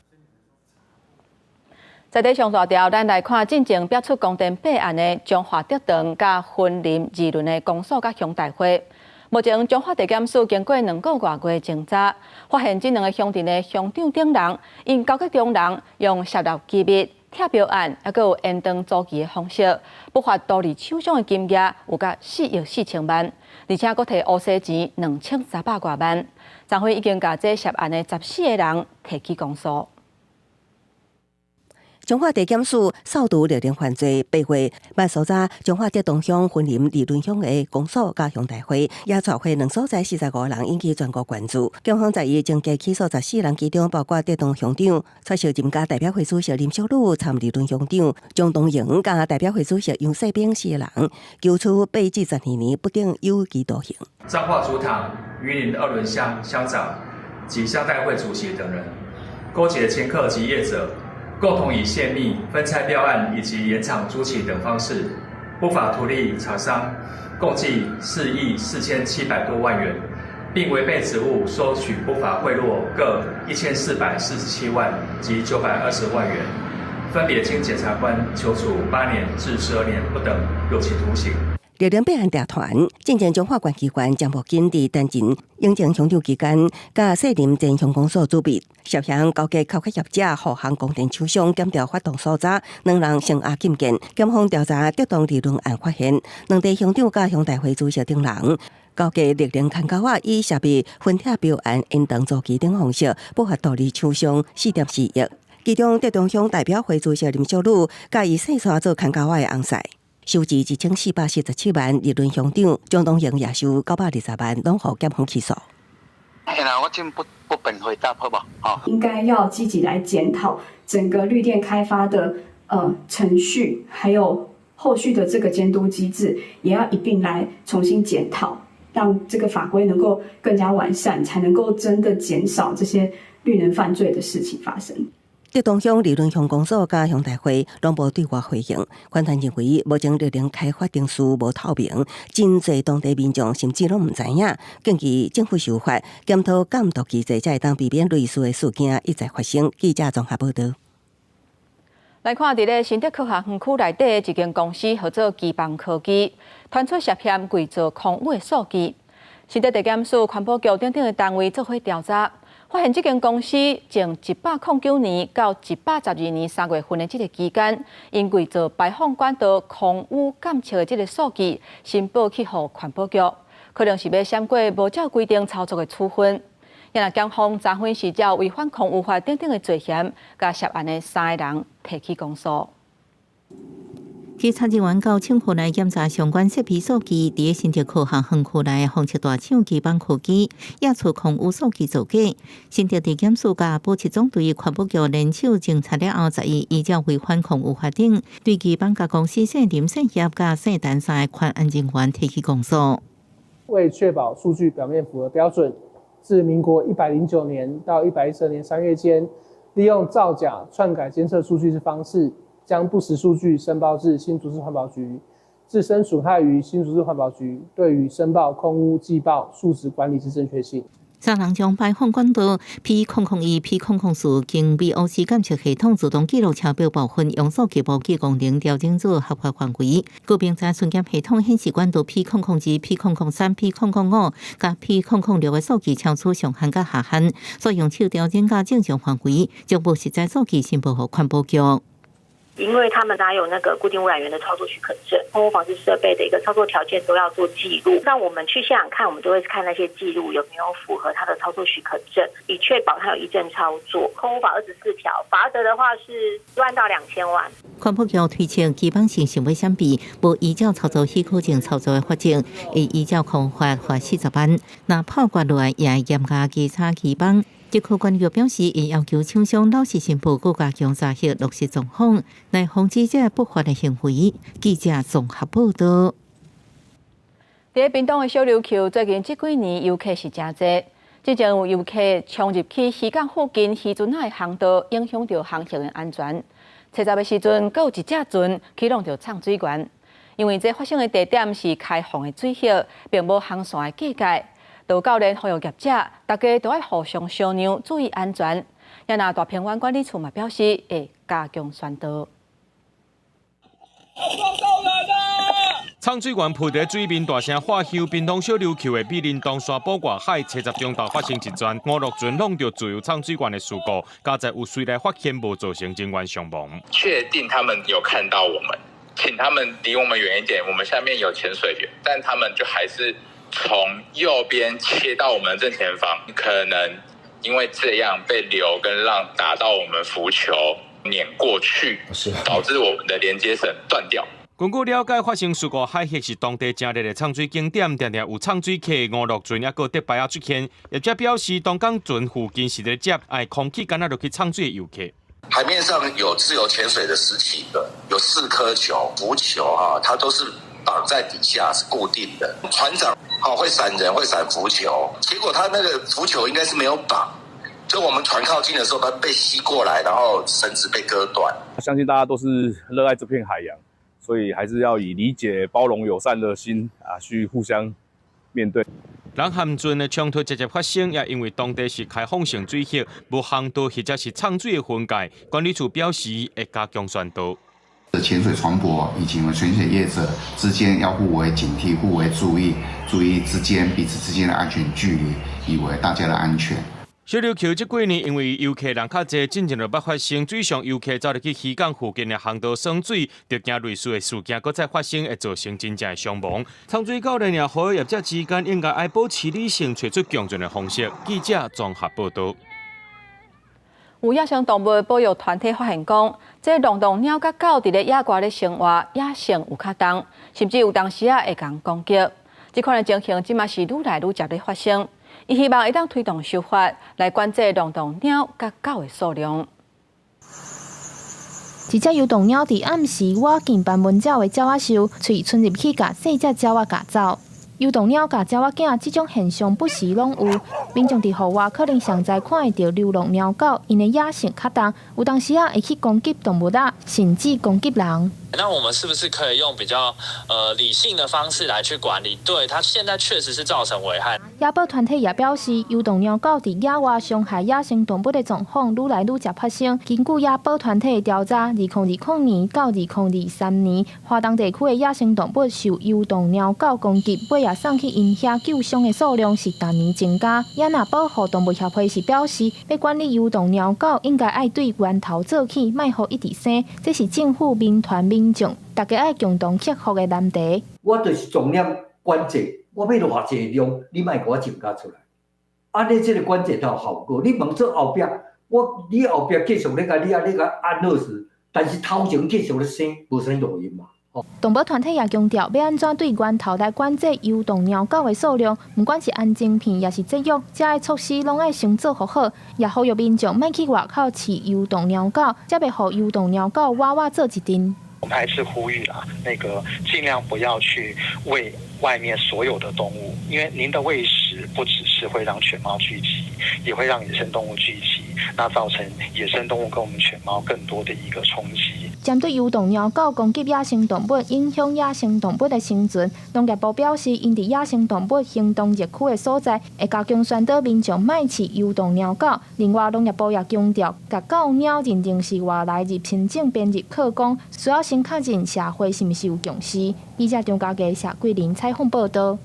在這上大條，咱來看進前爆出光電弊案的彰化竹塘佮雲林二崙的公所佮鄉代會。目前彰化地檢署經過2個外月偵查，發現這兩个鄉鎮的鄉長等人，𪜶勾結中人用洩露機密、拆標案，猶閣有延長租期的方式，不法圖利廠商的金額有佮4億4千萬，而且閣提烏西錢2300外萬。昨昏已經共這涉案的14個人提起公訴。彰化地檢署掃除綠能犯罪，8月捌搜查彰化竹塘鄉、雲林二崙鄉的公所佮鄉代會，也帶回兩所在45人，引起全國關注。警方在伊偵結起訴14人，其中包括竹塘鄉長蔡秀仁佮代表會主席林淑女參二崙鄉長張東榮佮代表會主席楊世兵四個人，求處8至12年不等有期徒刑。彰化竹塘、雲林二崙鄉鄉長及鄉代會主席等人，勾結掮客及業者，共同以洩密、分拆標案以及延長租期等方式，不法圖利廠商共計4億4700多萬元，並違背職務收取不法賄賂各1447萬及920萬元，分別經檢察官求處8年至12年不等有期徒刑。綠能弊案調傳，進前彰化縣機關張木金佇擔任行政鄉長期間，佮卸任前鄉公所主秘，涉嫌勾結口業者、護航光電廠商檢調發動搜查，兩人聲押禁見。檢方調查竹塘二崙案發現，兩地鄉長佮鄉代會主席等人勾結綠能牽勾仔，以涉密分拆標案延長租期等方式，不法圖利廠商4.4億。其中，竹塘鄉代表會主席林淑女，佮伊細帶做牽勾仔的翁婿。收錢1447萬，二崙鄉長張東榮也收920萬，攏予檢方起訴。我真不便回答，好無？應該要積極來檢討整個綠電開發的程序，還有後續的這個監督機制，也要一併來重新檢討，讓這個法規能夠更加完善，才能夠真的減少這些綠能犯罪的事情發生。竹東鄉二崙鄉公所佮鄉代會攏無對外回應。環團認為，目前綠能開發程序無透明，真濟當地民眾甚至攏毋知影。建議政府修法，檢討監督機制，才會當避免類似的事件一再發生。記者綜合報道。來看佇咧新竹科學園區內底的一間公司，號做機邦科技，傳出涉嫌偽造空污的數據。新竹地檢署、環保局等等的單位做伙調查，發現這間公司從109年到112年3月份的這個期間，𪜶偽造排放管道空污監測的這個數據，申報去予環保局，可能是欲閃過無照規定操作的處分。若檢方查分是照違反空污法等等的罪嫌，共涉案的三个人提起公訴。稽查人員到廠庫內檢查相關設備數據，佇新竹科學園區內封測大廠機邦科技，驗出空污數據造假。新竹地檢署佮保七總隊環保局聯手偵查了後，11依照違反空污法等，對機邦佮公司姓林、姓葉佮姓陳三个權安人員提起公訴。為確保數據表面符合標準，自民國109年到112年3月間，利用造假、篡改監測數據之方式，將不實數據申報至新竹市環保局，自身損害於新竹市環保局對於申報空污季報數值管理之正確性。三人將排放管道 P001、P004經 VOC 監測系統自動記錄超標部分，用數據無記功能調整做合法範圍。閣並在巡檢系統顯示管道 P002、P003、P005佮 P006的數據超出上限佮下限，所以用手調整到正常範圍，將無實在數據申報予環保局。因為他們哪有那個固定污染源的操作許可證，空污防治設備的一個操作條件都要做記錄。那我們去現場看，我們就會看那些記錄有沒有符合他的操作許可證，以確保他有依證操作。空污法24條，罰則的話是10萬到2000萬。環保局推測，基本上想欲閃避，無依照操作許可證操作的罰則，會依照空污法罰40萬。若判決落來，也會嚴加稽查機邦。竹科管理局表示，會要求廠商老實申報，閣加強查核落實狀況，來防止這不法的行為。記者綜合報道。佇屏東的小琉球，最近這幾年遊客是誠濟，之前有遊客衝入去漁港附近漁船仔的航道，影響著航行的安全。初十的時陣，閣有一隻船去挵著送水源，因為這發生的地點是開放的水域，並無航線的隔界。導教練呼籲業者，大家都愛互相相讓，注意安全。也若大鵬灣管理處嘛表示，會加強宣導。送水員浮佇水面大聲喝休，屏東小琉球的美林東沙埔外海，初十中晝發生一轉五六船挵著自由送水員的事故，佳哉有隨來發現無造成人員傷亡。確定他們有看到我們，請他們離我們遠一點，我們下面有潛水員，但他們就還是從右邊切到我們的正前方，可能因為這樣被流跟浪打到我們浮球碾過去，導致我們的連接繩斷掉。根據了解，發生事故海域是當地誠熱的送水景點，定定有送水客、五樂船抑閣竹排仔出現。業者表示，當港船附近是咧接愛空氣敢若落去送水的遊客。海面上有自由潛水的10幾個，有4顆球、浮球哈，它都是綁在底下是固定的。船長好會閃人，會閃浮球，結果他那個浮球應該是沒有綁，就我們船靠近的時候，它被吸過來，然後繩子被割斷。相信大家都是熱愛這片海洋。所以還是要以理解、包容、友善的心啊，去互相面對。人和船的衝突直接發生，也因為當地是開放性水域，無航道或者是送水的分界。管理處表示會加強宣導。潛水船舶以及潛水業者之間要互為警惕、互為注意，注意之間彼此之間的安全距離，以為大家的安全。小琉球這幾年因為遊客人較濟，進前就捌發生水上遊客走入去漁港附近的航道耍水，就驚類似的事件閣再發生，會造成真正的傷亡。送水教練也呼籲業者之間應該愛保持理性，揣出共存的方式。記者綜合報道。有野生動物保育團體發現講，這浪蕩鳥佮狗佇咧野外咧生活，野性有較重，甚至有當時仔會共攻擊。這款的情形，這馬是愈來愈捷咧發生。伊希望會當推動修法來管制浪蕩鳥佮狗的數量。一隻遊蕩鳥佇暗時倚近斑紋鳥的鳥仔獸，喙伸入去共細隻鳥仔咬走。遊動貓佮鳥仔囝這種現象不時攏有。民眾佇戶外可能上濟看會著流浪貓狗，𪜶的野性較重，有當時仔會去攻擊動物仔，甚至攻擊人。那我們是不是可以用比較理性的方式來去管理？對，它現在確實是造成危害。野保團體也表示，遊動貓狗佇野外傷害野生動物的狀況愈來愈常發生。根據野保團體的調查，2020年到2023年，華東地區的野生動物受遊動貓狗攻擊，尾仔送去𪜶遐救傷的數量是逐年增加。也若保護動物協會是表示，欲管理遊動貓狗，應該愛對源頭做起，莫予伊一直生。這是政府、民團、民眾，大家愛共同克服的難題。我就是重點管制，我欲偌濟量，你莫共我增加出來。按呢，這个管制才有效果。你問做後壁，我你後壁繼續咧共你啊，咧共按落實，但是頭前繼續咧生，無啥路用嘛。動保團體也強調，欲按怎對源頭來管制遊動貓狗的數量，毋管是安全片抑是節約，這个措施攏愛先做予好。也呼籲民眾莫去外口飼遊動貓狗，才袂予遊動貓狗活活做一陣。我們還是呼籲啦，那個盡量不要去餵外面所有的動物，因為您的餵食不只是會讓犬貓聚集，也會讓野生動物聚集，那造成野生動物跟我們犬貓更多的一個衝擊。針對遊動貓狗攻擊野生動物，影響野生動物的生存，農業部表示，𪜶佇野生動物行動熱區的所在，會加強宣導民眾莫飼遊動貓狗。另外，農業部也強調，共狗貓認定是外來入侵種編入課綱，需要先確認社會是毋是有共識。記者張家傑、謝桂林採訪報導。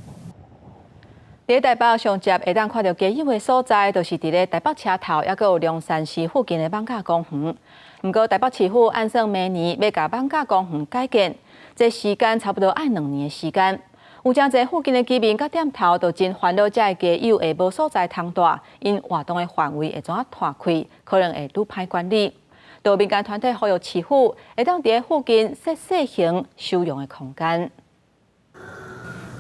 佇台北上捷會當看著街友的所在，就是佇咧台北車頭，抑閣有龍山寺附近的艋舺公園。毋過台北市府按算明年欲共艋舺公園改建，這時間差不多愛2年的時間。有誠濟附近的居民佮店頭都真煩惱，遮的街友會無所在通蹛，𪜶活動的範圍會怎仔拓開，可能會愈歹管理。就民間團體呼籲市府會當佇咧附近設細型收容的空間。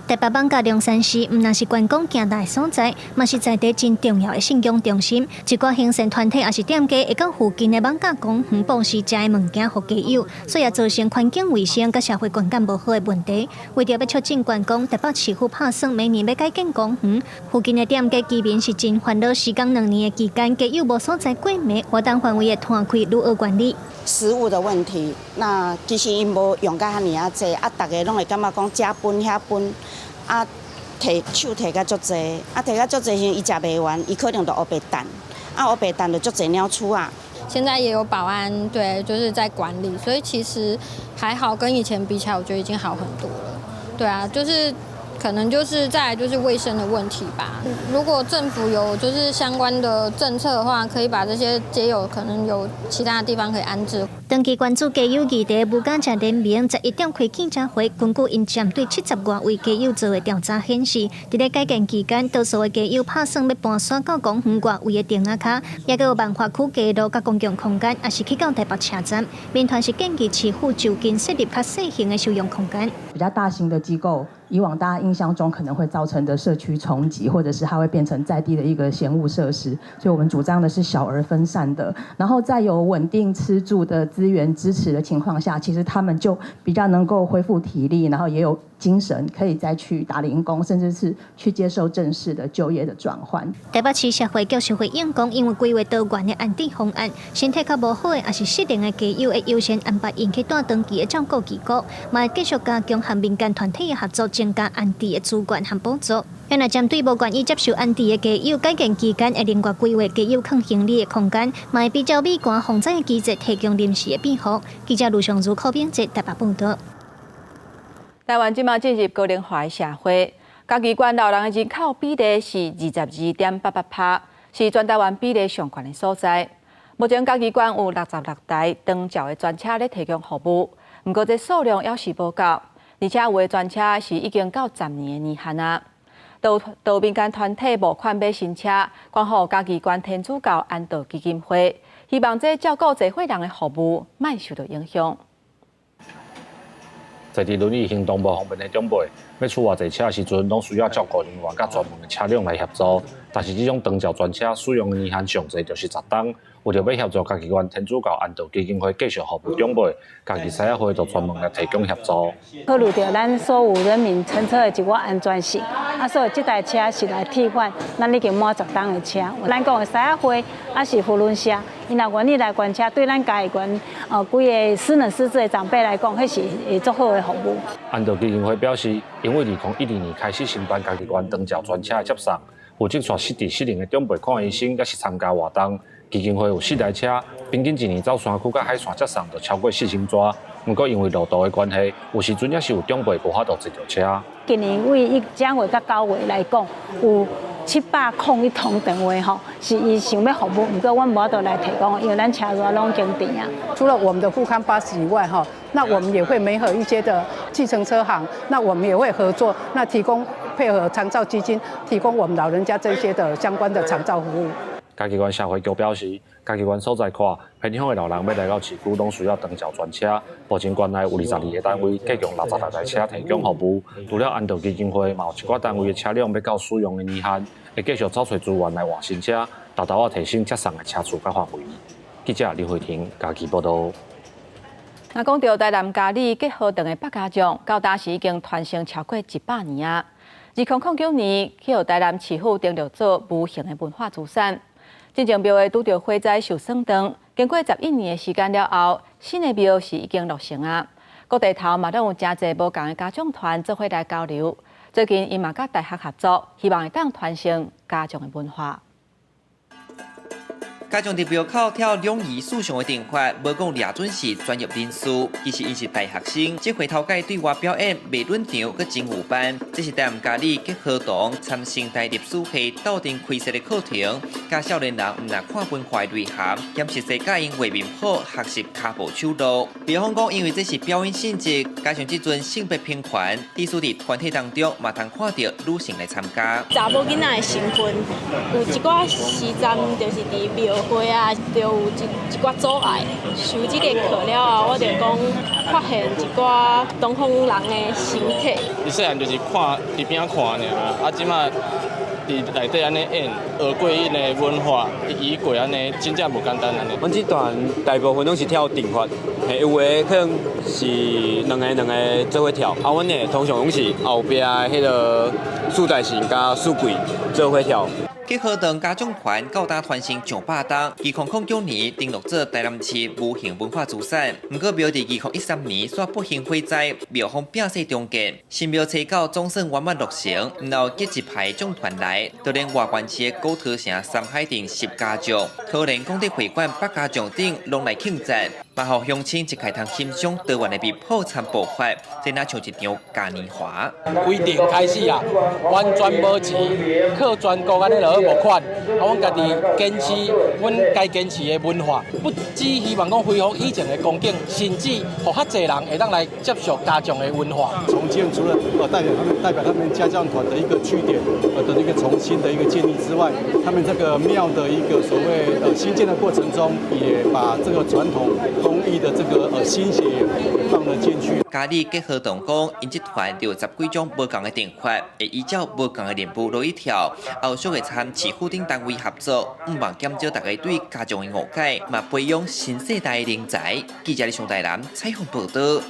台北艋舺龍山寺，毋但是觀光行道的所在，嘛是在地真重要的信仰中心。一寡行善團體抑是店家會到附近的艋舺公園布施食的物件予街友，所以也造成環境衛生佮社會觀感無好的問題。為著欲促進觀光，台北市府拍算明年欲改建公園，附近的店家居民是真煩惱，時間2年的期間，街友無所在過暝，活動範圍會攤開如何管理？食物的問題，那其實𪜶無用甲遐爾仔濟，啊，逐家攏會感覺講遮分遐分，啊，提手提甲足濟，啊，提甲足濟時，伊食袂完，伊可能就烏白擲，啊，烏白擲就足濟鳥鼠仔。現在也有保安，對，就是在管理，所以其實還好，跟以前比起來，我覺得已經好很多了。對啊，就是可能就是再來就是衛生的問題吧。如果政府有就是相關的政策的話，可以把這些街友可能有其他地方可以安置。長期關注街友議題，無家者聯盟11點開記者會，根據𪜶針對70外位街友做的調查顯示，佇咧改建期間，多數的街友拍算欲搬徙到公園外圍的亭仔跤，抑閣有萬華區街路佮公共空間，抑是去到台北車站。民團是建議市府就近設立較細型的收容空間。比較大型的機構，以往大家印象中可能會造成的社區衝擊，或者是它會變成在地的一個嫌惡設施，所以我們主張的是小而分散的，然後在有穩定吃住的資源支持的情況下，其實他們就比較能夠恢復體力，然後也有精神，可以再去打零工，甚至是去接受正式的就業的轉換。台北市社會局是回應講，因為規劃多元的安置方案，身體較無好的抑是失能的街友會優先安排𪜶去蹛長期的照顧機構，嘛會繼續加強和民間團體的合作，增加安置的資源和補助。原來針對無願意接受安置的街友，改建期間會另外規劃街友囥行李的空間，嘛會比照美國防災的機制提供臨時的庇護。記者盧尚如、柯炳哲台北報導。台灣這馬進入高齡化的社會，嘉義縣老人的人口比例是22.88%，是全台灣比例上懸的所在。目前嘉義縣有66台長照的專車咧提供服務，毋過這數量猶是無夠，而且有的專車是已經到10年的年限啊。都民間團體募款買新車，捐予嘉義縣天主教安道基金會，希望這照顧濟歲人的服務莫受到影響。坐佇輪椅行動無方便的長輩，欲出外坐車的時陣，攏需要照顧人員佮專門的車輛來協助。但是這種長照專車使用的年限上濟就是10冬，為著欲協助嘉義縣天主教安道基金會繼續服務長輩，嘉義獅仔會就專門來提供協助。考慮著咱所有人民乘車的一寡安全性，啊，所以這台車是來替換咱已經滿十冬的車。咱講的獅仔會，抑是扶輪社，𪜶若願意來捐車，對咱嘉義縣規个失能失智的長輩來講，彼是會足好的服務。安道基金會表示，𪜶對2012年開始承辦嘉義縣長照專車的接送，負責帶失智失能的長輩看醫生，抑是參加活動。基金會有四台車，平均一年走山區佮海線接送就超過4000逝。毋過因為路途的關係，有時陣也是有長輩無法度坐著車。今年對一月佮9月來講，有701通電話吼，是伊想欲服務，毋過阮無法度來提供，因為咱車熱攏經訂啊。除了我們的富康巴士以外，哈，那我們也會媒合一些的計程車行，那我們也會合作，那提供配合長照基金，提供我們老人家這些的相關的長照服務。嘉義縣社會局表示，嘉義縣所在看，偏鄉的老人欲來到市區，攏需要長照專車。目前縣內有22個單位，共66台車提供服務。除了安道基金會，嘛有一寡單位的車輛欲到使用的年限，會繼續找揣資源來換新車，沓沓仔提升接送的車次佮範圍。記者李慧婷嘉義報導。那講著台南佳里結和堂的百家將，到今時已經傳承超過100年啊！2009年，去予台南市府登錄做無形的文化資產。進前廟會拄著火災受損斷，經過11年的時間了後，新的廟是已經落成啊。各地頭嘛攏有誠濟無仝的家長團做伙來交流。最近𪜶嘛佮大學合作，希望會當傳承家將的文化。家將佇廟口跳兩儀四相的陣法，無講掠準是專業人士，其實𪜶是大學生。這回頭擺對外表演，袂攆場，閣真有班。這是台南佳里結和堂參成大歷史系鬥陣開設的課程，教少年人毋但看文化內涵，兼實際教𪜶畫面譜，學習跤步手路。比方講，因為這是表演性質，加上這陣性別平權，致使佇團體當中嘛通看著女性來參加。查某囡仔的成分，有一寡時陣就是佇廟會啊，就有一寡阻礙。上這個課了後，我就講發現一寡東方人的身體。伊細漢就是看佇邊仔看爾，啊，這馬佇內底按呢演，學過𪜶的文化，儀軌按呢，真正無簡單按呢。阮這團大部分攏是跳陣法，嘿，有的可能是兩個兩個做伙跳，啊，阮的通常攏是後壁彼个四大神佮四鬼做伙跳。結和堂家將團到今傳承上百冬，2009年登錄做台南市無形文化資產。毋過廟佇2013年煞不幸火災，廟方摒捨重建，新廟初九總算圓滿落成，然後結一排將團來，就連外縣市的古陶城三海鎮十家將、桃園功德會館百家將等攏來慶讚，嘛予鄉親一開通欣賞多元的面譜參步法，這若像一場嘉年華。規定開始啊，完全無錢，靠全國按呢落去募款，啊，阮家己堅持阮該堅持的文化，不只希望講恢復以前的光景，甚至予較濟人會當來接受家將的文化。重建除了代表他們家將團的一個據點的一個重新的一個建立之外，他們這個廟的一個所謂新建的過程中，也把這個傳統工藝的這個心血放了進去。佳里結和堂講，𪜶這團就有十幾種無仝的陣法，會依照無仝的任務落去跳，後續會參市府等單位合作，毋望減少大家對家將的誤解，嘛培養新世代的人才。記者李上台南採訪報導。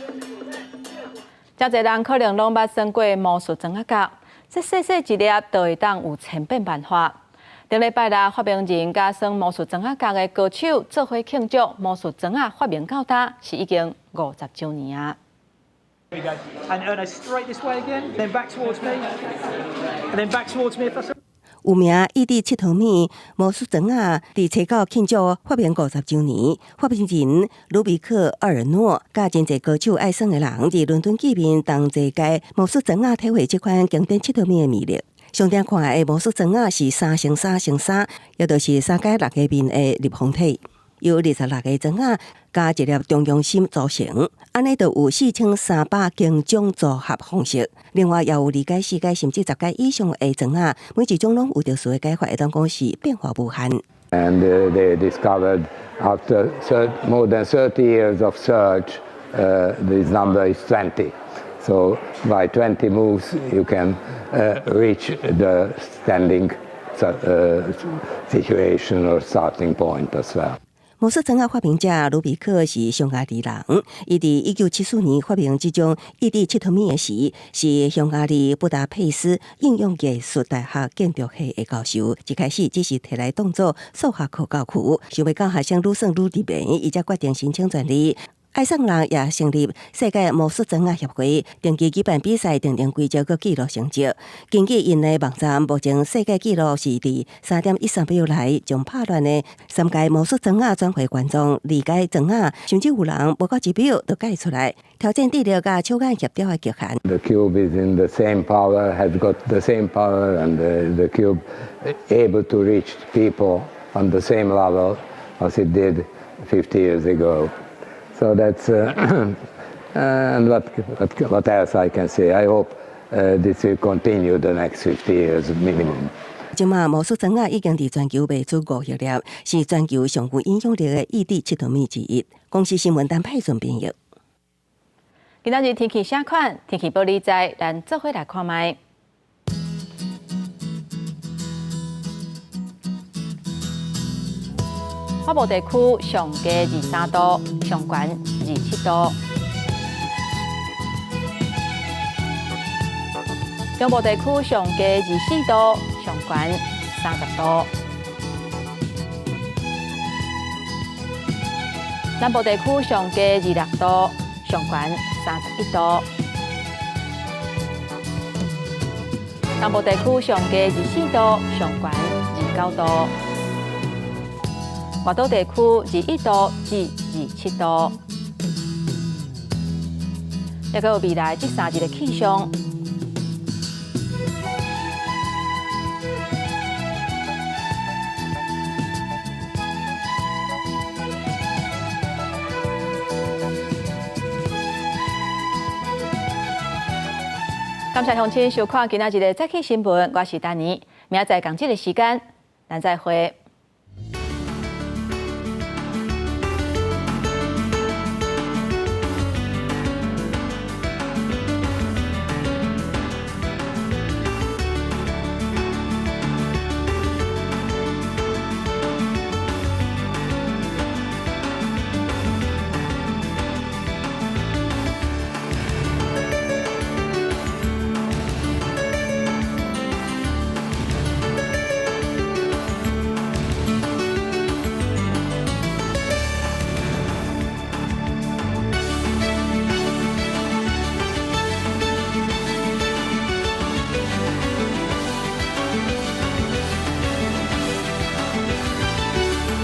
誠濟人可能攏捌耍過魔術磚仔角，這細細一粒就會當有千變萬化。頂禮拜六，發明人佮耍魔術磚仔角的高手做伙慶祝魔術磚仔發明到今是已經50週年啊！ And straight this way again, then back towards me, and then back towards me. 有名異地𨑨迌物魔術磚仔，佇初九慶祝發明50週年。發明人盧比克·奧爾諾，佮真濟高手愛耍的人，佇倫敦見面，同齊共魔術磚仔體會這款經典𨑨迌物的魅力。上定看的魔術磚仔是3乘3乘3，也就是三階六個面的立方體，由26個磚仔加一粒中央心組成，按呢就有4300多種組合方式。另外，也有二階、四階甚至10階以上的磚仔，每一種攏有特殊的解法，會當講是變化無限。 And they discovered after more than 30 years of search, this number is 20. So by 20 moves, you can reach the standing situation or starting point as well. 魔術裝仔發明者盧比克是匈牙利人，伊佇1974年發明這種異地𨑨迌物的時，是匈牙利布達佩斯應用藝術大學建築系的教授。一開始只是提來當做數學課教具，想欲教學生愈算愈入迷，伊才決定申請專利。愛送人也成立世界魔術裝仔協會，定期舉辦比賽，訂定規則閣記錄成績。根據𪜶的網站，目前世界紀錄是佇3.13秒內將拍亂的三階魔術裝仔轉回原狀，二階裝仔，甚至有人無夠1秒就蓋出來，挑戰智力佮手眼協調的極限。 The cube is in the same power, has got the same power, and the cube able to reach people on the same level as it did 50 years ago. So that's and what else I can say? I hope this will continue the next 50 years minimum. 這馬魔術裝仔已經佇全球賣出5億粒，是全球上有影響力的異地𨑨迌物之一。公視新聞陳佩順編譯。今仔日天氣啥款？天氣報你知，咱做伙來看覓。北部地區上低23度，上懸27度。中部地區上低24度，上懸30度。南部地區上低26度，上懸31度。東部地區上低24度，上懸29度。外島地區21度至27度。抑閣有未來這3日的氣象。感謝鄉親收看今仔日的早起新聞，我是丹妮，明仔載仝這个時間，咱再會。